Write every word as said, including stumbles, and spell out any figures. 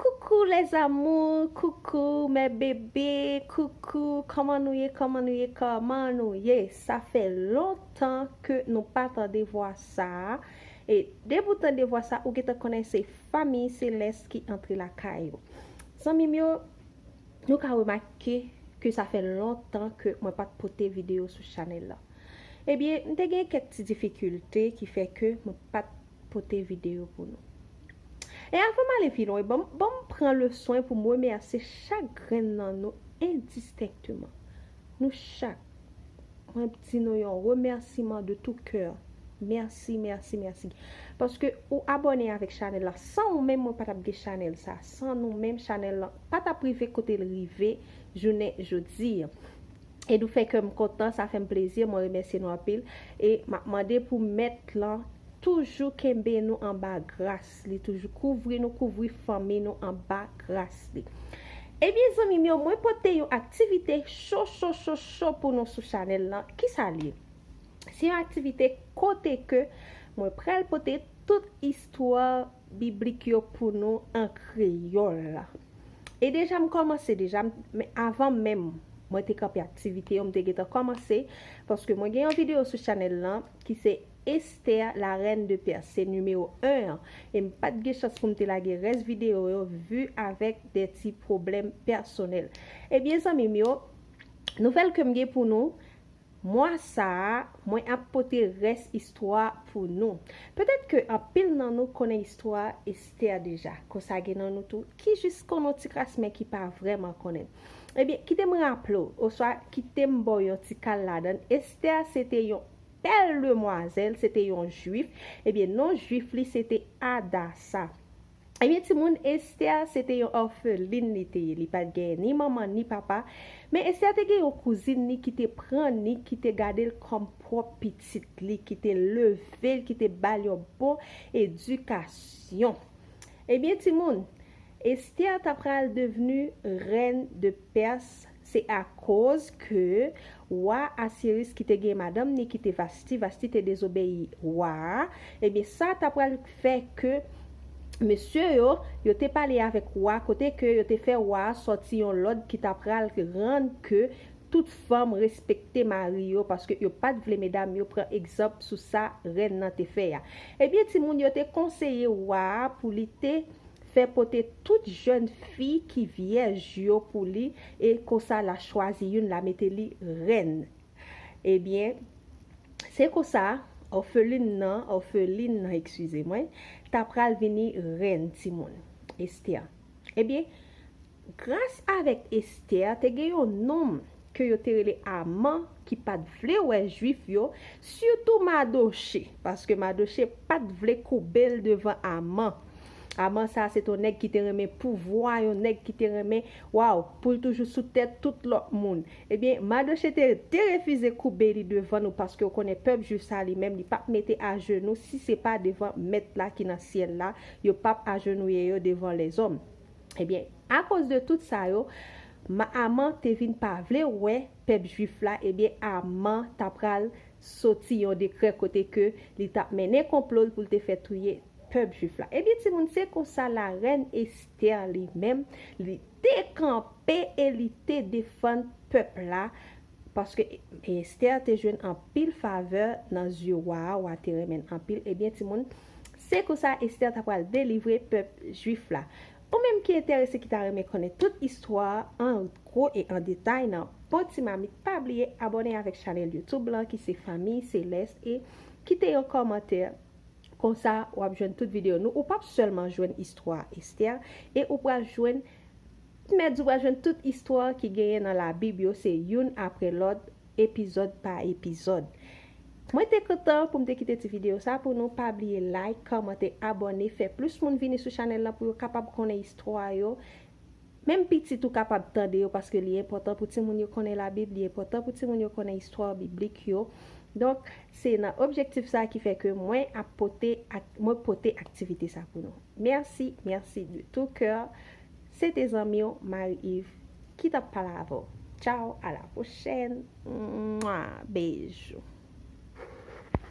Coucou les amours, coucou mes bébés, coucou, kòman nou ye, kòman nou ye, kòman nou ye? Sa fè lontan ke nou pa tande vwa sa a. E depi w tande vwa sa, ou gentan konnen se fanmi Selès ki antre lakay ou. Zanmi m yo, nou ka remake ke sa fè lontan ke mwen pa t pote videyo sou chanèl la. Ebyen, m te gen kèk ti difikilte ki fè ke mwen pa t pote videyo pou nou. E avan m ale pi lwen, ban m, ban m pran le swen pou m remèsye chak grenn nan nou endistenkteman. Nou chak. Mwen di nou yon remèsiman de tout kè. Mèsi, mèsi, mèsi. Paske ou abòne avèk chanèl la. San ou menm, mwen pa t ap gen chanèl sa. San nou menm, chanèl la pa t ap rive kote l rive jounen jodi a. E nou fè kè m kontan, sa fè m plezi, mwen remèsye nou anpil. E m ap mande pou Mèt lan toujou kenbe nou anba gras li, toujou kouvri nou, kouvri fanmi nou anba gras li. Ebyen, zanmi m yo, mwen pote yon aktivite cho, cho, cho, cho pou nou sou chanèl lan. Kisa l ye? Se yon aktivite kote ke mwen pral pote tout istwa biblik yo pou nou an kreyòl. E deja m kòmanse deja, m- men avan menm mwen te kanpe aktivite yo, m te gentan kòmanse, paske mwen gen yon videyo sou chanèl lan ki se Esther, la reine de Perse, se nimewo en an. E m pa t gen chans pou m te lage rès videyo yo, vi avèk de ti pwoblèm pèsonèl. Ebyen, zanmi m yo, nouvèl ke m gen pou nou, mwa sa a, mwen ap pote rès istwa pou nou. Petèt ke anpil nan nou konnen istwa Esther deja. Konsa gen nan nou tou ki jis konnen yon ti kras, men ki pa vrèman konnen. Ebyen, kite m raple w, oswa kite m ba w yon ti kal ladan l. Esther se te yon bèl demwazèl, se te yon jwif. Ebyen, non jwif li se te Adasa. Ebyen, timoun, Esther se te yon òfelin li te ye. Li pa t gen ni manman ni papa. Men Esther te gen yon kouzin li ki te pran li, ki te gade l kòm pwòp pitit li, ki te leve l, ki te ba l yon bon edikasyon. Ebyen, timoun, Esther ta pral devni rèn de Pès, se akoz ke wa Asiris ki te gen madanm ni ki te Vasti, Vasti te dezobeyi wa a, ebyen sa ta pral fè ke mesye yo, yo te pale avèk wa, kote ke yo te fè wa a sòti yon lòd ki ta pral rann ke tout fanm respekte mari yo, paske yo pa t vle medam yo pran egzanp sou sa rèn nan te fè a. Ebyen, timoun, yo te konseye wa a pou li te fè pote tout jèn fi ki vyèj yo pou li, e konsa l a chwazi youn, l a mete li rèn. Ebyen, se konsa, òfelin nan, òfelin nan, eskize mwen, ta pral vini rèn, timoun, Esther. Ebyen, gras avèk Esther, te gen yon nonm ke yo te rele Aman, ki pa t vle wè jwif yo, sitou Madoche, paske Madoche pa t vle koube l devan Aman. Aman sa a se te yon nèg ki te renmen pouvwa, yon nèg ki te renmen, waw, pou l toujou sou tèt tout lòt moun. Ebyen, Madoche te, te refize koube li devan nou, paske w konnen pèp jwif sa li menm, li p ap mete ajenou si se pa devan Mèt la ki nan syèl la, yo p ap ajenouye yo devan lèzòm. Ebyen, akoz de tout sa yo, ma- Aman te vin pa vle wè pèp jwif la, ebyen, Aman ta pral soti yon dekrè kote ke li t ap mennen konplo l pou l te fè touye pèp jwif la. Ebyen, timoun, se konsa la rèn Esther li menm, li te kanpe e li te defann pèp la, paske Esther te jwenn anpil favè nan zye wa a, wa te renmen l anpil. Ebyen, timoun, se konsa Esther ta pral delivre pèp jwif la. Ou menm ki enterese, ki ta renmen konnen tout istwa a an gwo e an detay nan bon ti mamit, pa bliye abòne avèk chanèl YouTube lan ki se Fanmi Selès e kite yon kòmantè. Konsa, w ap jwenn tout videyo nou. Ou p ap sèlman jwenn istwa Esther, e ou pral jwenn, m mèt di w pral jwenn tout istwa ki genyen nan Labib yo, se youn apre lòt, epizòd pa epizòd. Mwen te kontan pou m te kite ti videyo sa pou nou. Pa bliye like, kòmante, abòne, fè plis moun vini sou chanèl lan pou yo kapab konnen istwa yo. Menm pitit ou kapab tande yo, paske li enpòtan pou timoun yo konnen Labib, li enpòtan pou timoun yo konnen istwa biblik yo. Donk, se nan objektif sa ki fè ke mwen ap pote ak, mwen pote aktivite sa pou nou. Mèsi, mèsi de tout cœur. Se te zanmi w, Marie Yves, ki t ap pale avè w. Tchao, à la prochaine. Mwa, bejou.